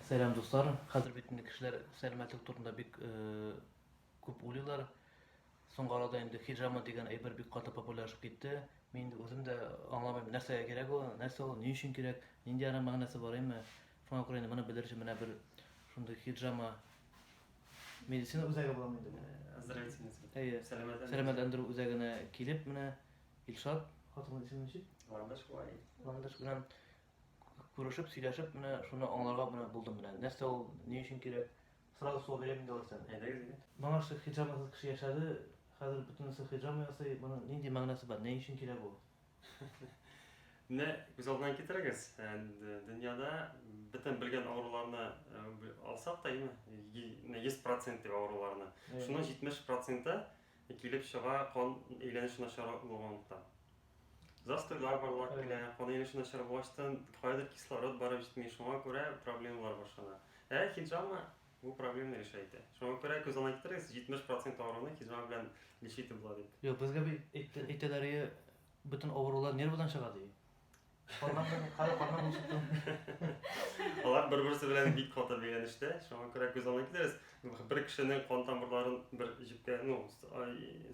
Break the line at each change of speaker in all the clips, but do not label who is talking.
Сәлам, дуслар! Хәзер бит инде кешеләр сәламәтлек турында бик күп уйлыйлар. Соңгы арада инде хиджама дигән әйбер бик каты популярлашып китте. Мин инде үзем дә аңламыйм, нәрсәгә кирәк ул, нәрсә ул, ни өчен кирәк, нинди аның мәгънәсе бар име. Шуңа күрә инде моны белер өчен менә бер шундый хиджама медицина үзәге буламы инде бу?
Оздоровительный центр.
Әйе. Сәламәтләндерү үзәгенә килеп менә Илшат, хатынның исеме ничек?
Ландыш була.
Ландыш белән күрешеп, сөйләшеп, менә шуны аңларга менә булдым менә. Нәрсә ул, ни өчен кирәк? Сразу сорау бирәм инде алайса.
Әйдәгез инде.
Моңарчы хиджамасыз кеше яшәде, хәзер бөтенесе хиджама ясый. Моның нинди мәгънәсе бар? Ни өчен кирәк ул?
Менә күз алдына китерегез, дөньяда бөтен белгән авыруларны алсак та, әйеме, 100 процент дип авыруларны. Шуның 70 проценты килеп чыга кан әйләнеше начар булганлыктан. Застойлар барлыкка килә, кан әйләнеше начар булгачтан каядыр кислород барып җитми, шуңа күрә проблемалар башлана. Ә хиджама бу проблеманы решать итә. Шуңа күрә күз алдына китерегез, 70 процент авыруны хиджама белән лечить итеп була дип.
Юк, безгә бит әйтәләр, бөтен авырулар нервыдан чыга ди. Каннан да, хәзер каннан булып чыкты.
Алар бер-берсе белән бик каты бәйләнештә, шуңа күрә күз алдына китерегез, бер кешенең кан тамырларын бер җепкә, ну,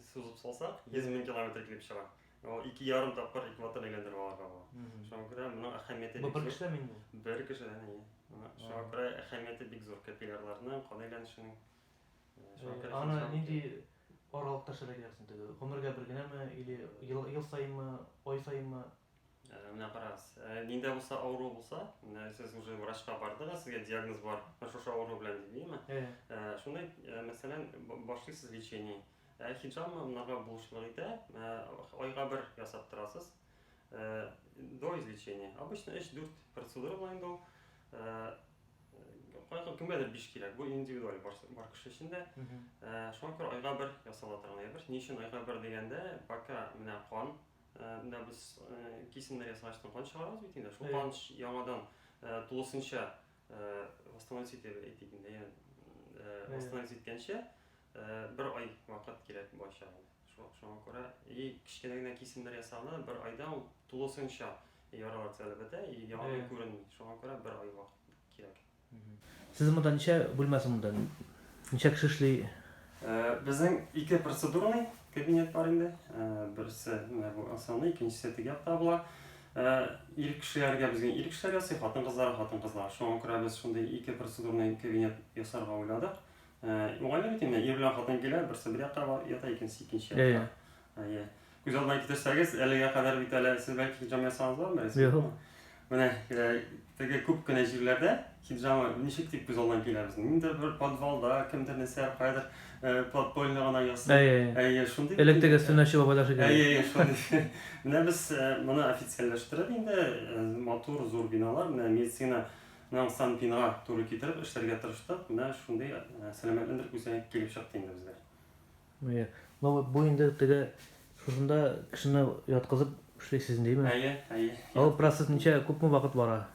сузып салсак, 100 мең километр килеп чыга. Ул 2,5 тапкыр экваторны әйләндереп алырга була. Шуңа күрә моның әһәмияте
Бу
бик
бер
зур.
кешедәме инде?
Бер кешедән, әйе. Шуңа күрә әһәмияте бик зур капиллярларның, кан әйләнешенең. Шуңа күрә
Аны
хиджама
нинди
кирәк.
аралыкта эшләргә кирәк соң теге? Гомергә бер генәме или ел, ел саенмы, ай саенмы?
Менә карагыз, нинди дә булса авыру булса, менә сез уже врачка бардыгыз, сезгә диагноз бар, менә шушы авыру белән дип, әйеме?
Әйе.
Шундый, мәсәлән, башлыйсыз лечение. Ә хиджама монарга булышлык итә, айга бер ясап торасыз. До излечения. Обычно 3-4 процедура була инде ул. Кайгы кемгәдер 5 кирәк, бу индивидуаль бар, бар кеше өчен дә. Шуңа күрә айга бер ясала торган әйбер. Ни өчен айга бер дигәндә, пока менә кан, менә без кисемнәр ясагачтан кан чыгарабыз бит инде. Шул кан яңадан тулысынча восстановить итеп әйтик инде, восстановить иткәнче бер ай вакыт кирәк булачак инде. Шуңа күрә и кечкенә генә кисемнәр ясалды, бер айда ул тулысынча яралар төзәлеп бетә, и яңадан күренми. Шуңа күрә бер ай вакыт кирәк.
Сез монда ничә бүлмәсе монда? Ничә кеше эшли?
Безнең ике процедурный кабинет бар инде. Берсе менә бу основной, икенчесе теге якта була. Ир кешеләргә безгә ир кешеләр ясый, хатын-кызларга хатын-кызлар. Шуңа күрә без шундый ике процедурный кабинет ясарга уйладык. Уңайлы бит инде, ир белән хатын килә, берсе бер якка ята, икенчесе икенче якка. Әйе. Күз алдына китерсәгез, әлегә кадәр бит әле сез бәлки хиджама ясагыз бармы?
Юк.
Менә теге күп кенә җирләрдә хиджама ничек дип күз алдына килә безнең? Ниндидер бер подвалда кемдер нәрсә каядыр подпольно гына ясый.
Әйе.
Әйе, шундый.
Элек теге сөннәтче бабайлар шикелле.
Әйе, әйе, шундый. Менә без моны официальләштереп инде матур зур биналар, менә медицина ның санпинга туры китереп эшләргә тырыштык. Менә шундый сәламәтләндерү үзәге килеп чыкты инде бездә.
Әйе. Ну, бу инде теге шушында кешене яткызып эшлисез инде, әйеме?
Әйе, әйе.
Ә ул процесс ничә, күпме вакыт бара?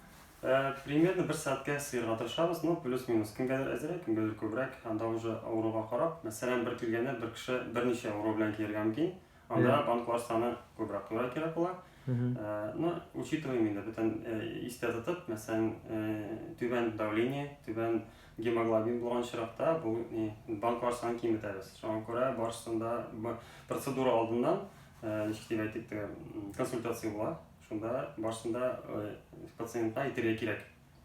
Примерно бер сәгатькә сыерга тырышабыз, ну, плюс-минус. Кемгәдер әзрәк, кемгәдер күбрәк. Анда уже авыруга карап, мәсәлән, бер килгәндә бер кеше берничә авыру белән килергә мөмкин. Анда банклар саны күбрәк куярга кирәк була. Ну, учитываем инде бөтен истә тотып, мәсәлән, түбән давление, түбән гемоглобин булган очракта бу банклар санын киметәбез. Шуңа күрә барысын да процедура алдыннан, ничек дип әйтик, консультация була. Шунда барысын да пациентка әйтергә кирәк.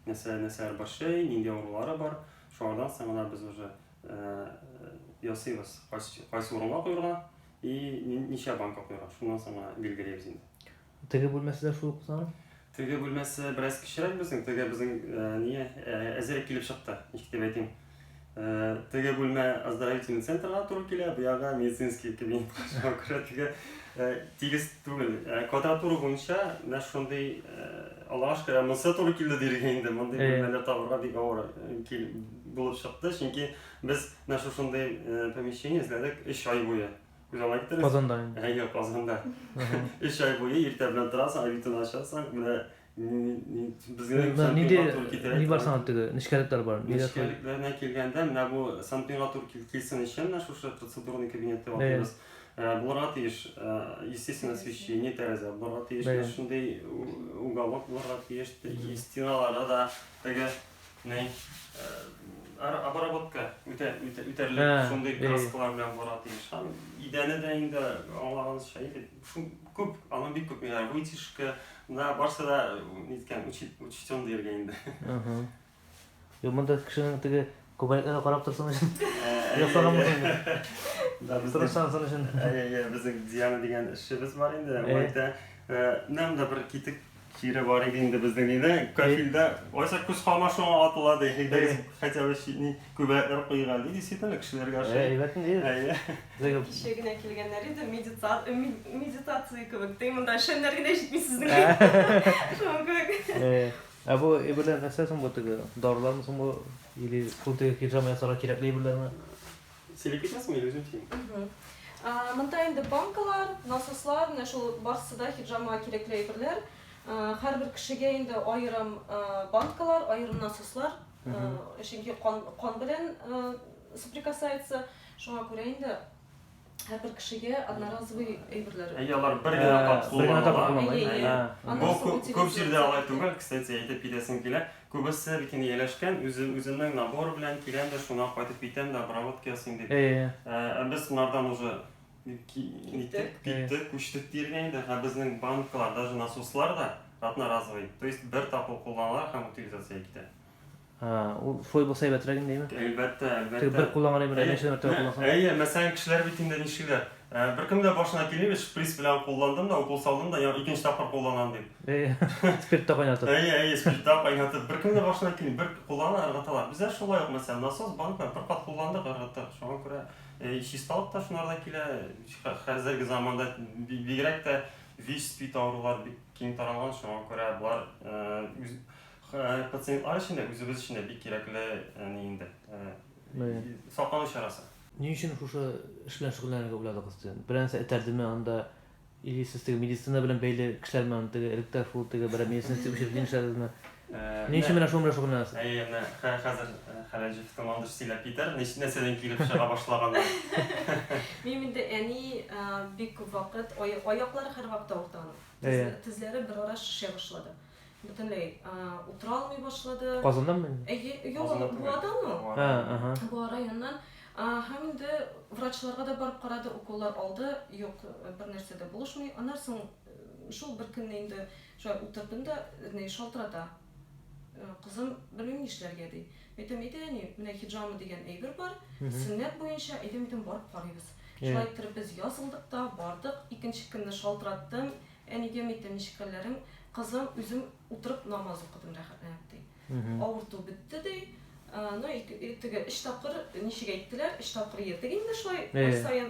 Нәрсә, нәрсәләр борчый, нинди авырулары бар. Шуңардан соң гына без уже ясыйбыз, кайсы, кайсы урынга куярга и ничә банка куярга. Шуннан соң гына билгелибез инде.
Теге бүлмәсе дә шул ук сан?
Теге бүлмәсе бераз кечерәк безнең, теге безнең ни әзерәк килеп чыкты, ничек дип әйтим. Теге бүлмә оздоровительный центрга туры килә, бу ягы медицинский кабинетка. Шуңа күрә теге тигез түгел. Квадратура буенча менә шундый, Аллага шөкер, монысы туры килде диергә инде. Мондый бүлмәләр табырга бик авыр булып чыкты, чөнки без менә шушындый помещение эзләдек 3 ай буе. Күз алдына китерегез.
Казанда инде.
Әйе, Казанда. 3 ай буе иртә белән торасың, Авитоны ачасың, менә безгә
Нинди ни бар соң теге нечкәлекләр бар?
Нечкәлекләренә килгәндә, менә бу Санпинга туры килсен өчен, менә шушы процедурный кабинет дип атыйбыз. Булырга тиеш, естественно, освещение, тәрәзә булырга тиеш, менә шундый уголок булырга тиеш, стеналары да теге. Ни, обработка үтә үтә үтәрлек шундый краскалар белән бара тиеш. Һәм идәне дә инде аңлаганча инде күп, аның бик күп ниләр, вытяжка, да, барсы да ниткән, учтен дияргә инде.
Юк, монда кешенең теге күбәләкләргә карап торсын өчен ясаган булсын.
Да, безнең
Тырышсаң өчен.
Әйе, безнең Диана дигән эшчебез бар инде. Ул әйтә, менә монда бер китек чире бар иде инде безнең диде. Кафельдә кайсы күз кама шуңа атыла ди. Әйдәгез, хотя бы ни күбәләкләр куйган ди, действительно кешеләргә ошый.
Әйбәт инде.
Әйе.
Кичә генә килгәннәр иде, медитация кебек. Ди, монда шәмнәр генә җитми сезнең. Шуның кебек.
Ә бу әйберләр нәрсә соң бу теге? Дарулармы соң бу? Или шул теге хиджама ясарга кирәкле әйберләрме?
Сөйләп китәсеңме или үзем сөйлим?
Монда инде банкалар, насослар, менә шул барысы да хиджамага кирәкле әйберләр. Һәрбер кешегә инде аерым банкалар, аерым насослар, чөнки кан, кан белән соприкасается. Шуңа күрә инде һәрбер кешегә одноразовый әйберләр.
Әйе, алар бер генә кат
Бер генә тапкыр
кулланыла.
кулланыла.
Бу күп җирдә алай түгел, кстати, әйтеп китәсем килә. Күбесе бит инде ияләшкән, үзе үземнең набор белән киләм дә, шуңа кайтып китәм дә, обработка ясыйм дип. Ә без монардан уже ниттек, киттек, күчтек дияргә инде. Ә безнең банкалар, даже насослар да одноразовый. То есть бер тапкыр кулланалар һәм утилизациягә китә.
Ул шулай булса әйбәтрәк инде, әйме?
Әлбәттә, әлбәттә.
Теге бер кулланган әйбер әллә ничә мәртәбә куллансаң.
Әйе, мәсәлән, кешеләр бит инде нишлиләр? Беркем дә башына килми бит, шприц белән кулландым да, укол салдым да, икенче тапкыр кулланам дип.
Әйе, спиртта кайнатып.
Әйе, әйе, спиртта кайнатып. Беркем дә башына килми, бер куллана, ыргыталар. Бездә шулай ук, мәсәлән, насос, банка бер кат кулландык, ыргыттык. Шуңа күрә чисталык та шунарда килә. Хәзерге заманда бигрәк тә ВИЧ, СПИД авырулар бик киң таралган, шуңа күрә болар үз Пациентлар өчен дә, үзебез өчен дә бик кирәкле ни инде. Саклану чарасы.
Ни өчен шушы эш белән шөгыльләнергә уйладыгыз? Берәр нәрсә этәрдеме анда? Или сез теге медицина белән бәйле кешеләрме анда теге элек тә шул теге берәр медицина учреждение эшләдегезме? Ни өчен менә шуның белән шөгыльләнәсез?
Әйе, менә хәзер Хәләл җефетем Ландыш сөйләп китәр, нәрсәдән килеп чыга башлаганын.
Минем инде әни бик күп вакыт аяклары һәрвакыт авырта аның. Тезләре берара шешә башлады. Бөтенләй утыра алмый башлады.
Казаннанмы?
Әйе, юк, Буадан ул.
Ага.
Буа районыннан. Һәм инде врачларга да барып карады, уколлар алды, юк, бер нәрсә дә булышмый. Аннан соң шул бер көнне инде шулай утырдым да, ни, шалтырата. Кызым, белмим нишләргә, ди. Әйтәм, әйдә, әни, менә хиджама дигән әйбер бар, сөннәт буенча, әйдә, әйтәм, барып карыйбыз. Шулай иттереп без язылдык та, бардык. Икенче көнне шалтыраттым. Әнигә әйтәм, ничек хәлләрең? Кызым, үзем утырып намаз укыдым рәхәтләнеп, ди. Авырту бетте, ди. Ну, теге өч тапкыр, ничек әйттеләр, өч тапкыр йөрдек инде шулай, ай саен.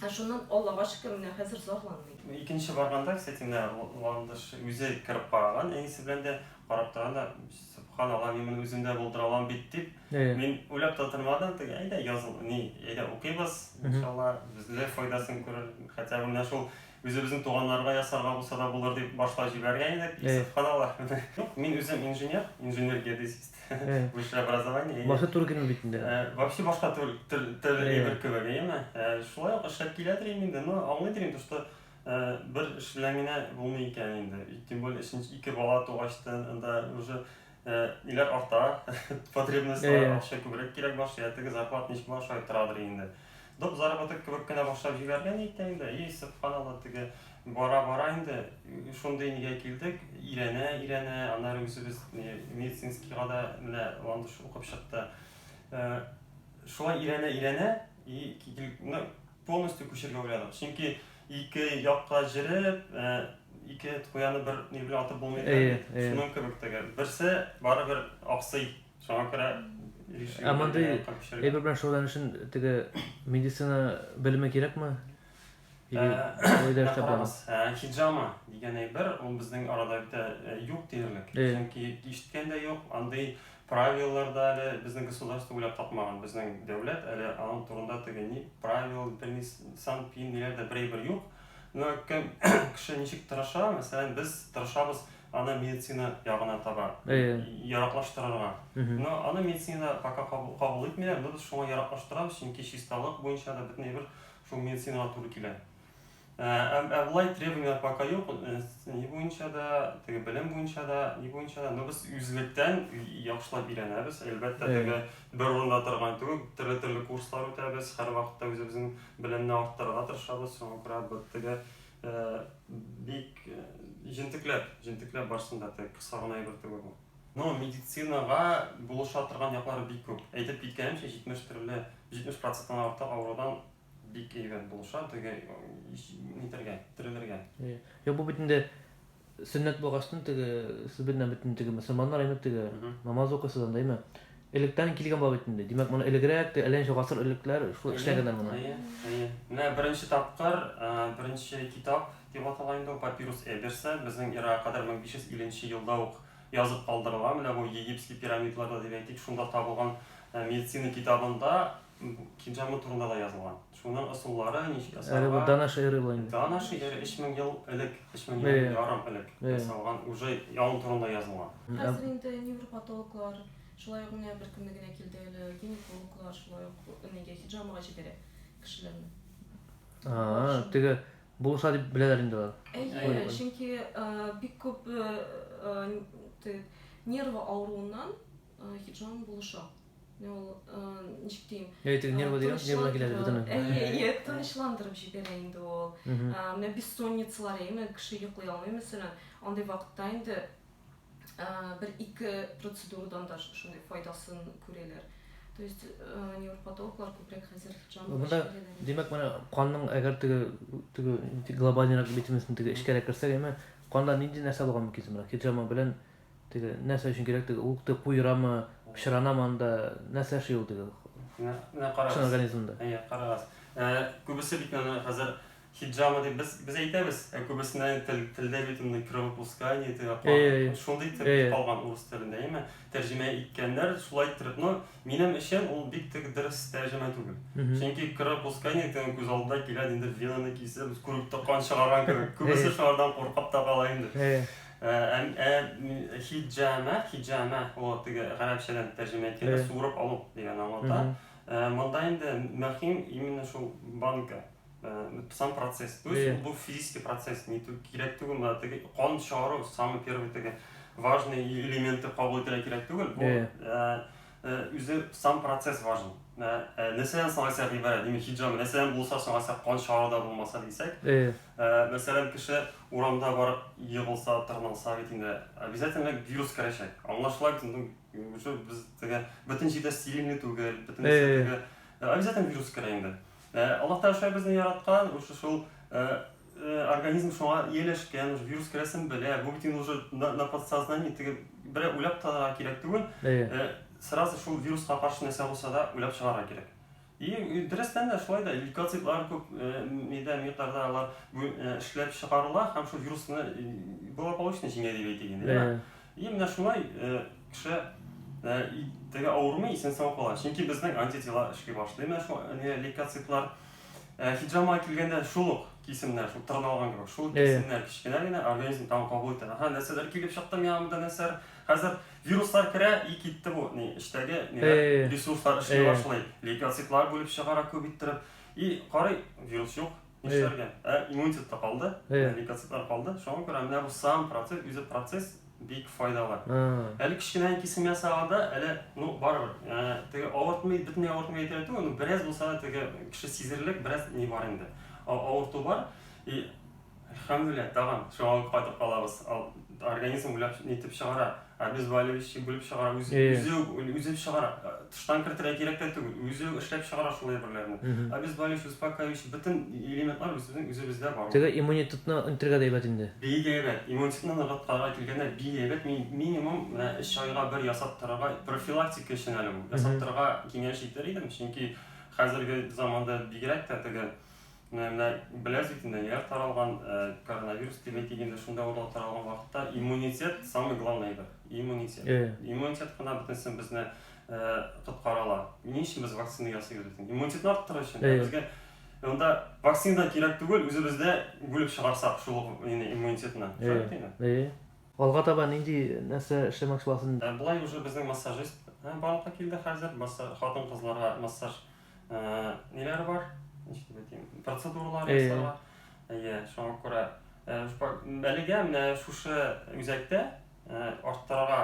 Ә шуннан, Аллага шөкер, менә хәзер зарланмыйм.
Икенче барганда, кстати, менә Ландыш үзе кереп караган, әнисе белән дә карап торган да, сөбханалла, мин моны үзем дә булдыра алам бит, дип. Мин уйлап та тормадым, теге, әйдә языл, ни, әйдә укыйбыз, иншалла, безгә файдасын күрер, хотя бы менә шул Үзебезнең туганнарга ясарга булса да булыр дип башлап җибәргән идек. И сөбханаллаһ. Юк, мин үзем инженер, инженер-геодезист. Высшее образование.
Башы туры килми бит инде.
Вообще башка төр төр әйбер кебек, әйеме? Шулай ук эшләп килә дим инде, но аңлый дим, то что бер эш белән генә булмый икән инде. Тем более өченче ике бала тугач та анда уже ниләр арта, потребностьлар, акча күбрәк кирәк башлый, ә теге зарплата ничек була, шулай торадыр инде. Доп заработок кебек кенә башлап җибәргән идек тә инде, и сөбханалла, теге бара-бара инде шундый нигә килдек, өйрәнә-өйрәнә, аннары үзебез медицинскийга да менә Ландыш укып чыкты. Шулай өйрәнә-өйрәнә, и ну, полностью күчергә уйладык. Чөнки ике якка җөреп, ике куянны бер ни белән атып булмый икән. Шуның кебек теге. Берсе барыбер аксый. Шуңа күрә
Ә мондый әйбер белән шөгыльләнү өчен теге медицина белеме кирәкме?
Хиджама дигән әйбер ул безнең арада бит юк диярлек. Чөнки ишеткән дә юк, андый правилалар да әле безнең государство уйлап тапмаган. Безнең дәүләт әле аның турында теге ни правил, берни санпин ниләр дә бер әйбер юк. Но кем кеше ничек тырыша, мәсәлән, без тырышабыз аны медицина ягына таба яраклаштырырга. Но аны медицинада пока кабул итмиләр, но без шуңа яраклаштырабыз, чөнки чисталык буенча да бөтен әйбер шул медицинага туры килә. Ә болай требованияләр пока юк, ни буенча да, теге белем буенча да, ни буенча да, но без үзлектән яхшылап өйрәнәбез. Әлбәттә, теге бер урында торган түгел, төрле-төрле курслар үтәбез, һәрвакытта үзебезнең белемне арттырырга тырышабыз. Шуңа күрә бу теге бик җентекләп, җентекләп барсын да, теге кыса гына әйбер түгел бу. Но медицинага булыша торган яклары бик күп. Әйтеп киткәнемчә, 70 төрле, 70 проценттан артык авырудан Бик әйбәт булыша, теге нитәргә, терелергә.
Юк, бу бит инде сөннәт булгачтын теге сез бит бөтен теге мөселманнар әйме теге намаз укыйсыз анда әйме. Электән килгән була бит инде. Димәк, моны элегрәк, әллә ничә гасыр элекләр шул эшләгәннәр моны.
Әйе, әйе. Менә беренче тапкыр, беренче китап дип атала инде ул Папирус Эберса, безнең эрага кадәр 1550 нче елда ук язып калдырылган. Менә бу египский пирамидаларда дип әйтик, шунда табылган медицина китабында Хиджама турында да язылган. Шуның ысуллары, ничек ясарга.
Әле бу до нашей эры була инде.
До нашей эры 3000 ел элек, 3000 ел ярым элек ясалган, уже яун турында язылган.
Хәзер инде невропатологлар, шулай ук менә бер көнне генә килде әле, гинекологлар шулай ук нигә хиджамага җибәрә кешеләрне.
А, теге булыша дип беләләр инде алар.
Әйе, чөнки бик күп нервы авыруыннан хиджама булыша. Менә ул, ничек дим?
Әй, теге нервы дигән, нервыдан килә бөтен.
Әйе, әйе, тынычландырып җибәрә инде ул. Менә бессонницалар, әйеме, кеше йоклый алмый, мәсәлән, андый вакытта инде бер-ике процедурадан да шундый файдасын күрәләр. То есть невропатологлар күбрәк хәзер хиджамага
Монда,
җибәрәләр.
димәк, менә канның әгәр теге теге глобальныйрак битемесен теге эчкәрәк керсәк, әйме, канда нинди нәрсә булган мөмкин соң менә хиджама белән Теге нәрсә өчен кирәк теге ул теге куерамы, пычранамы анда, нәрсә эшли ул теге
Менә, менә карагыз.
чын организмда?
Әйе, карагыз. Ә, күбесе бит моны хәзер хиджама дип без без әйтәбез, ә күбесенә тел, телдә бит моны кровопускание, теге кан,
Әйе, әйе.
шундый итеп
Әйе.
калган урыс телендә, әйеме? Тәрҗемә иткәннәр шулай иттереп, но минем өчен ул бик теге дөрес тәрҗемә түгел.
Мгм.
Чөнки кровопускание теге күз алдында килә инде венаны кисеп, күреп тә кан чыгарган кебек. Күбесе
Әйе.
шуңардан куркып та кала инде.
Әйе.
Ә хиджама, хиджама, ул теге гарәпчәдән тәрҗемә иткәндә суырып алу дигәнне аңлата. Монда инде мөһим именно шул банка, сам процесс. То есть бу физический процесс, не кирәк түгел монда теге кан чыгару, самый первый теге важный элемент дип кабул итәргә кирәк түгел. Бу үзе сам процесс важен. Нәрсәдән соң әйтсәк гыйбарәт, димәк, хиджама нәрсәдән булса соң әйтсәк, кан чыгару да булмаса дисәк, Мәсәлән, кеше урамда барып егылса, тырналса бит инде, обязательно вирус керәчәк. Аңлашыла бит инде, уже без теге бөтен җирдә стерильный түгел, бөтен нәрсә теге обязательно вирус керә инде. Аллаһ Тәгалә шулай безне яраткан, уже шул организм шуңа ияләшкән, уже вирус керәсен белә. Бу бит инде уже на подсознании теге берәр уйлап та кирәк түгел. Сразу шул вируска каршы нәрсә булса да уйлап чыгарга кирәк. И дөрестән дә шулай да, лейкоцитлар күп нидә микъдарда алар эшләп чыгарыла һәм шул вирусны благополучно җиңә дип әйтик инде. И менә шулай кеше теге авырмый, исән-сау кала. Чөнки безнең антитела эшли башлый менә шул лейкоцитлар. Хиджамага килгәндә шул ук кисемнәр, шул тырналган кебек, шул кисемнәр кечкенә генә организм тагын кабул итә. Аһа, нәрсәләр килеп чыкты миңа монда нәрсәләр. Хәзер Вируслар керә и китте бу, ни, эчтәге ниләр, ресурслар эшли башлый, лейкоцитлар бүлеп чыгара күп иттереп. И карый, вирус юк, нишләргә? Ә иммунитет та калды, лейкоцитлар калды. Шуңа күрә менә бу сам процесс, үзе процесс бик файдалы. Әле кечкенә кисем ясаганда, әле, ну, барыбер, теге авыртмый, бөтенләй авыртмый әйтергә түгел, ну, бераз булса да теге кеше сизерлек бераз ни бар инде. Авырту бар. И Әлхәмдүлилләһ, тагын шуңа ук кайтып калабыз. Организм уйлап нитеп чыгара, обезболивающий бүлеп чыгара, үзе, үзе үк үзе чыгара. Тыштан кертергә кирәк тә түгел, үзе үк эшләп чыгара шул әйберләрне. Обезболивающий, успокаивающий, бөтен элементлар үзебезнең үзебездә бар.
Теге иммунитетны үстерергә дә әйбәт инде.
Бик әйбәт. Иммунитетны ныгытырга килгәндә бик әйбәт. Мин минимум менә өч айга бер ясап торырга, профилактика өчен әле бу, ясап торырга киңәш итәр идем. Чөнки хәзерге заманда бигрәк тә теге Менә, менә беләсез бит инде, ниләр таралган, коронавирус дип әйтик инде, шунда урлап таралган вакытта иммунитет самый главный әйбер. Иммунитет. Иммунитет кына бөтенесен безне коткара ала. Ни өчен без вакцина ясыйбыз бит? Иммунитетны арттыру өчен. Безгә монда вакцина да кирәк түгел, үзебездә бүлеп чыгарсак шул ук иммунитетны. Шулай бит инде?
Алга таба нинди нәрсә эшләмәкче буласың?
Болай уже безнең массажист барлыкка килде хәзер. Хатын-кызларга массаж Ниләр бар? Ничек дип әйтим? Процедуралар ясарга. Әйе, шуңа күрә әлегә менә шушы үзәктә арттырырга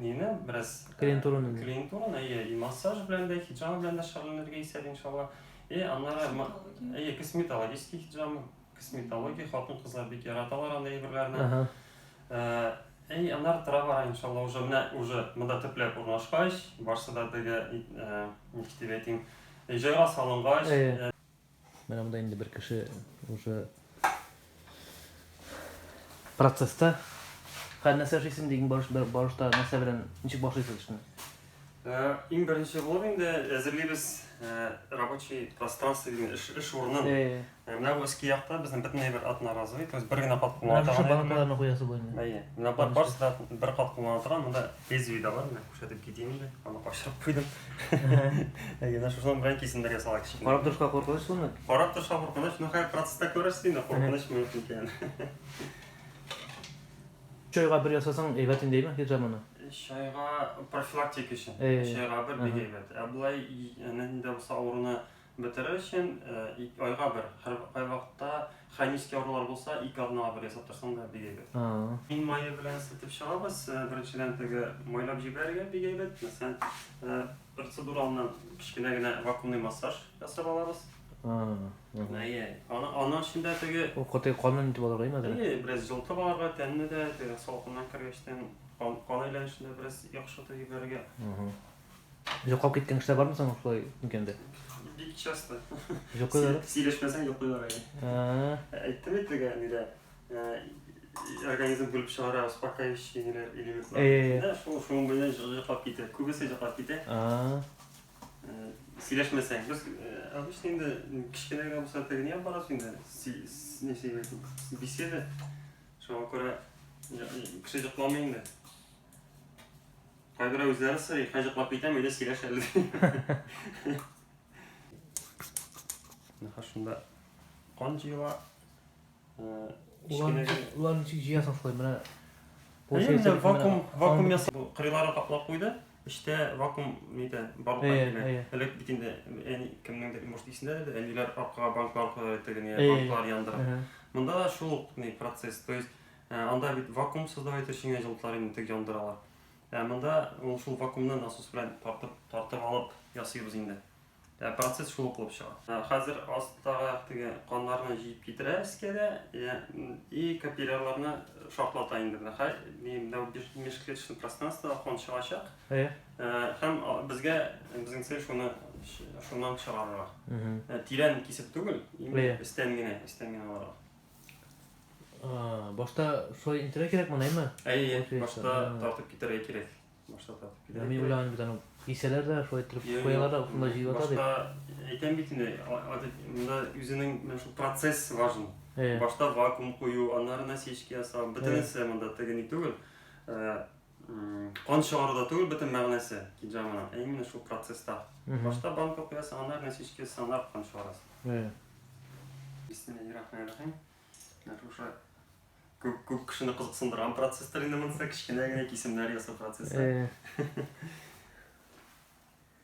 нины бераз
клиентураны.
Клиентураны, әйе, и массаж белән дә, хиджама белән дә шөгыльләнергә исәп, иншалла. И аннары әйе, косметологический хиджама, косметология, хатын-кызлар бик яраталар андый әйберләрне. Әй, аннары тора бара, иншалла, уже менә уже монда төпләп урнашкач, барсы да теге, ничек дип әйтим, җайга салынгач.
Менә монда инде бер кеше уже процесста. Хәзер нәрсә эшлисең дигән барыш барышта нәрсә белән ничек башлыйсыз эшне?
Иң беренче булып инде әзерлибез рабочий пространство дигән эш, эш урынын. Менә бу өске якта безнең бөтен әйбер одноразовый, то есть бер генә кат куллана
торган. Менә шушы банкаларны куясы бу инде.
Әйе. Менә болар барысы да бер кат куллана торган. Монда лезвие дә бар, менә күрсәтеп китим инде. Аны качырып куйдым. Әйе, менә шушының белән кисемнәр ясала кечкенә.
Карап торышка куркыныч шуны.
Карап торышка куркыныч, ну хәер процесста күрерсез инде, куркынычмы юк икән.
Өч айга бер ясасаң әйбәт инде, әйме, хиджаманы?
Өч айга профилактика өчен. Өч айга бер бик әйбәт. Ә болай нинди дә булса авыруны бетерер өчен айга бер. Һәр кайвакытта хронический авырулар булса, ике атнага бер ясап торсаң да бик әйбәт. Мин мае белән сөртеп чыгабыз. Беренчедән теге майлап җибәрергә бик әйбәт. Мәсәлән, процедура алдыннан кечкенә генә вакуумный массаж ясап алабыз. Әйе, аны аның өчен дә теге
Ул каты канны нитеп алырга әйме әзрәк?
Әйе, бераз җылытып алырга тәнне дә, теге салкыннан кергәчтән кан, кан әйләнешен дә бераз яхшыртып җибәрергә.
Йоклап киткән кешеләр бармы соң шулай микәндә?
Бик часто.
Йоклыйлар?
Сөйләшмәсәң йоклыйлар әйе. Әйттем бит теге нидә, организм бүлеп чыгара успокаивающий ниләр, элементлар. Әйе. Шул шуның белән йоклап китә. Күбесе йоклап китә. Сөйләшмәсәң, без обычно инде кечкенә генә булса теге ни алып барабыз инде, беседа. Шуңа күрә кеше йокламый инде. Кайберәү үзләре сорый, хәй йоклап китәм, әйдә сөйләш әле. Менә шунда кан җыела.
Улар ничек җыясың шулай менә?
Әйе, вакуум, вакуум ясап, кырыйларын каплап куйды. Эчтә вакуум нидә барлыкка килә. Элек бит инде әни кемнеңдер, может, исендәдер, әниләр аркага банклар куя теге ни, банклар яндырып. Монда да шул ук ни процесс, то есть анда бит вакуум создавать өчен генә җылыталар инде, теге яндыралар. Ә монда ул шул вакуумны насос белән тартып, тартып алып ясыйбыз инде. Ә процесс шул ук булып чыга. Хәзер астагы теге каннарны җыеп китерә өскә дә, и капиллярларны шартлата инде. Менә хәй, менә межклеточный пространствода кан чыгачак. Һәм безгә безнең цель шуны шуннан чыгарырга. Тирән кисеп түгел, именно өстән генә, өстән генә алырга.
Башта шулай итәргә кирәк моны, әйме?
Әйе, башта тартып китәргә кирәк. Башта тартып китәргә.
Мин уйлаган бит аны кисәләр дә, шулай иттереп куялар да, шунда җыеп ята дип.
Башта әйтәм бит инде, монда үзенең менә шул процесс важен. Башта вакуум кую, аннары насечки ясау, бөтенесе монда теге ни түгел. Кан чыгару да түгел бөтен мәгънәсе хиджаманың, ә именно шул процесста. Башта банка куясың, аннары насечки ясасың, аннары кан чыгарасың. Бисмиллаһир-рахманир-рахим. Менә шушы күп күп кешене кызыксындырган процесстыр инде монысы, кечкенә генә кисемнәр ясау процессы.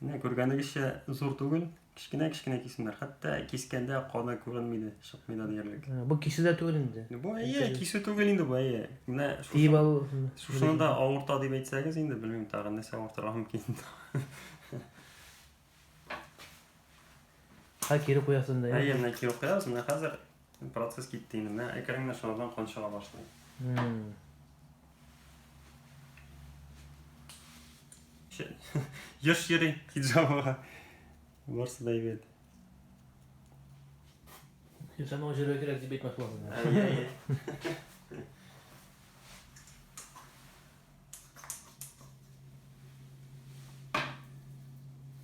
Менә күргәнегезчә, зур түгел, кечкенә-кечкенә кисемнәр. Хәтта кискәндә каны күренми дә, чыкмый да диярлек.
Бу кисү дә түгел инде.
Бу әйе, кисү түгел инде бу, әйе. Менә
Тиеп алу.
Шушыны да авырта дип әйтсәгез инде, белмим тагын нәрсә авыртырга мөмкин.
Ха, кире куясың да.
Әйе, менә кире куябыз. Менә хәзер процесс китте инде. Менә әкрен генә шунардан кан чыга башлый. Еш йөри хиджамага. Барсы да әйбәт.
Хиджамага йөрергә кирәк дип әйтмәс буласың.
Әйе, әйе.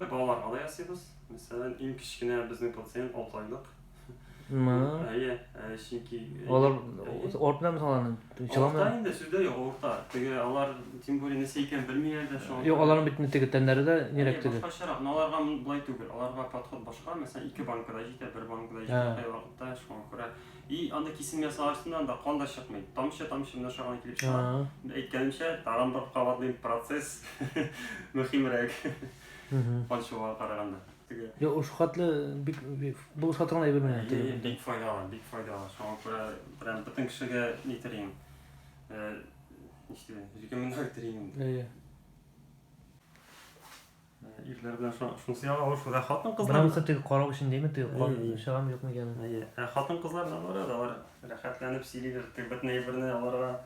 Балаларга да ясыйбыз. Мәсәлән, иң кечкенә безнең пациент 6 айлык. Әйе, чөнки
Алар авыртмыймы соң аларны?
Авырта инде, сүз дә юк, авырта. Теге алар тем более нәрсә икәнен белмиләр дә шуңа.
Юк, аларның бит теге тәннәре дә нирәк теге.
Башкачарак, но аларга болай түгел. Аларга подход башка. Мәсәлән, ике банка да җитә, бер банка да җитә кайвакытта, шуңа күрә. И анда кисем ясагач та анда кан да чыкмый. Тамчы-тамчы менә шуңа килеп чыга. Әйткәнемчә, тагын бер кабатлыйм, процесс мөһимрәк. Кан чыгуга караганда. Теге.
Юк, ул шулхәтле бик булыша торган әйбер менә.
Әйе, бик файдалы, бик файдалы. Шуңа күрә прям бөтен кешегә ни телим. Ничек дим, рекомендовать телим.
Әйе.
Ирләр белән шунысы ягы авыр шул. Ә хатын-кызлар.
Менә монысы теге карау өчен дими, теге кан чыгамы, юкмы икәнен.
Әйе. Ә хатын-кызлар наоборот, алар рәхәтләнеп сөйлиләр. Теге бөтен әйберне аларга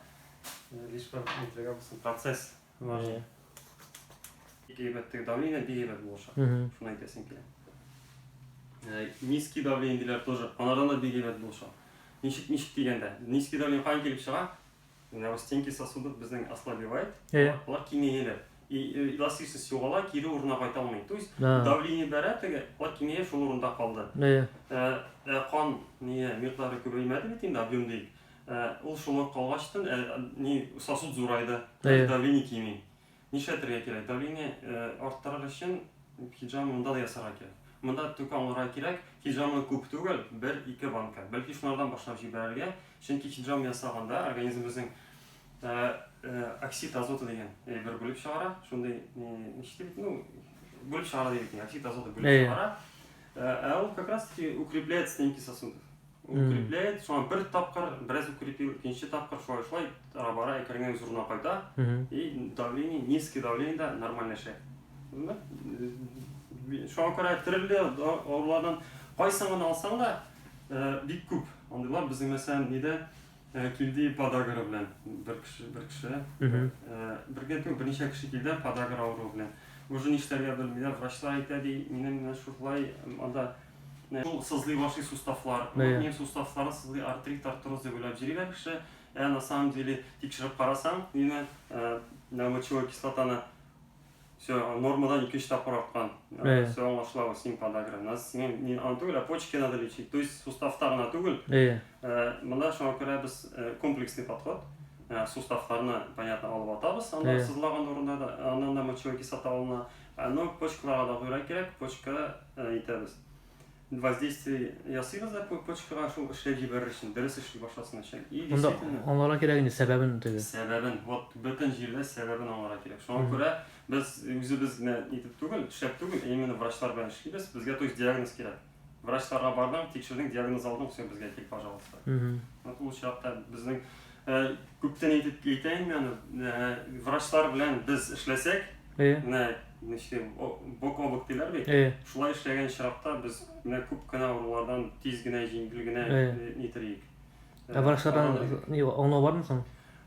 лишь бы нитәргә булсын, процесс важен. Бик әйбәт теге давление бик әйбәт булыша. Шуны әйтәсем килә. Низкий давление диләр тоже, анардан да бик әйбәт булыша. Ничек, ничек дигәндә, низкий давление каян килеп чыга? Менә бу стенки сосудов безнең ослабевает, алар киңәяләр. И эластичность югала, кире урынына кайта алмый. То есть давление бәрә теге, алар киңәя, шул урында калды. Ә кан не микъдары күбәймәде бит инде, объем диек. Ул шулай калгачтын, ни сосуд зурайды, давление кими. Нишләтергә кирәк? Давление арттырыр өчен хиджама монда да ясарга кирәк. Монда только аңларга кирәк, хиджама күп түгел, бер-ике банка. Бәлки шунардан башлап җибәрергә, чөнки хиджама ясаганда организм безнең оксид азота дигән әйбер бүлеп чыгара, шундый ничек дип, ну, бүлеп чыгара дип әйтик, оксид азота бүлеп чыгара. Ә ул как раз таки укрепляет стенки сосудов. Укрепляет, шуңа бер тапкыр бераз укрепил, икенче тапкыр шулай шулай тора бара әкрен генә үз урынына кайта. И давление, низкий давление да нормальләшә. Шуңа күрә төрле авырулардан кайсын гына алсаң да, бик күп. Андыйлар безнең мәсәлән нидә килде подагра белән бер кеше, бер кеше. Бер генә түгел, берничә кеше килде подагра авыруы белән. Уже нишләргә белмиләр, врачлар әйтә ди, минем менә шулай анда Шул сызлый башлый суставлар. Вот минем суставларым сызлый, артрит, артроз дип уйлап йөриләр кеше. Ә на самом деле тикшереп карасаң, мине менә мочевой кислотаны все нормадан ике-өч тапкыр арткан. Все аңлашыла, син подагра. Нас синең не аны түгел, ә почки надо лечить. То есть суставта гына түгел. Монда шуңа күрә без комплексный подход. Суставларны, понятно, алып атабыз. Анда сызлаган урында да, аннан да мочевой кислота алына. Но почкаларга да куярга кирәк, почка итәбез. Воздействие ясыйбыз да почкага шул эшләп җибәрер өчен, дөрес эшли башласын өчен.
И действительно. Аңларга кирәк инде сәбәбен теге.
Сәбәбен, вот бөтен җирдә сәбәбен аңларга кирәк. Шуңа күрә без үзебез генә итеп түгел, эшләп түгел, ә именно врачлар белән эшлибез. Безгә то есть диагноз кирәк. Врачларга бардың, тикшердең, диагноз алдың, все, безгә кил, пожалуйста. Вот ул чакта безнең күптән әйтеп әйтәем мин аны, врачлар белән без эшләсәк, менә ничек бок о бок диләр бит. Шулай эшләгән очракта без менә күп кенә авырулардан тиз генә, җиңел генә нитер идек.
Ә врачлардан ни аңлау бармы соң?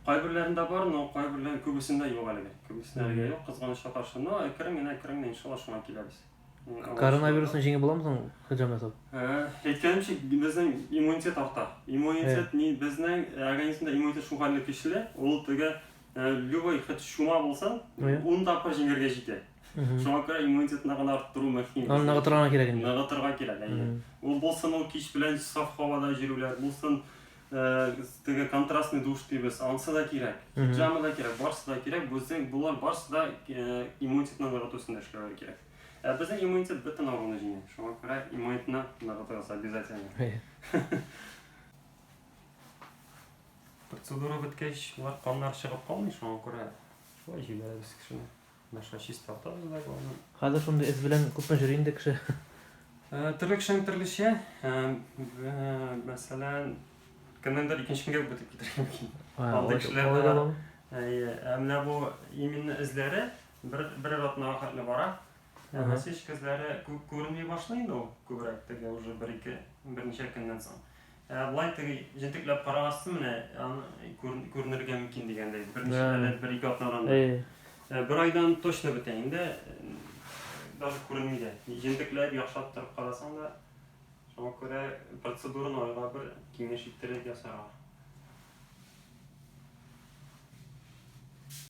Кайберләрендә бар, но кайберләренең күбесендә юк әлегә. Күбесендә әлегә юк, кызганычка каршы. Но әкрен генә, әкрен генә иншалла шуңа киләбез.
Коронавирусны җиңеп буламы соң хиҗам ясап?
Әйткәнемчә, безнең иммунитет арта. Иммунитет ни безнең организмда иммунитет шулкадәр көчле, ул теге любой хоть чума булсын, ун тапкыр җиңәргә җитә. Шуңа күрә иммунитетны гына арттыру мөһим.
Аны ныгытырга кирәк инде.
Ныгытырга кирәк, әйе. Ул булсын ул кич белән саф һавада йөрүләр, булсын теге контрастный душ дибез, ансы да кирәк, хиджама да кирәк, барысы да кирәк. Безнең болар барысы да иммунитетны ныгыту өстендә эшләүгә кирәк. Ә безнең иммунитет бөтен авыруны җиңә. Шуңа күрә иммунитетны ныгытыгыз обязательно. Процедура беткәч, болар каннар чыгып калмый, шуңа күрә шулай җибәрәбез кешене. Менә шулай чистартабыз да главное.
Хәзер шундый эз белән күпме йөри инде кеше?
Төрле кешенең төрлечә. Мәсәлән, кемнеңдер икенче көнгә үк бетеп китәргә мөмкин. Андый кешеләр дә бар. Әйе, ә менә бу именно эзләре бер берәр атнага хәтле бара. Ә насечка эзләре күренми башлый инде ул күбрәк теге уже бер-ике, берничә көннән соң. Ә болай теге җентекләп карагасың, менә аны күренергә мөмкин дигәндәй, берничә әле бер-ике атнадан да. Ә, бер айдан точно бетә инде, даже күренми дә. Җентекләп, яхшылап торып карасаң да, шуңа күрә процедураны айга бер киңәш иттереп ясарга.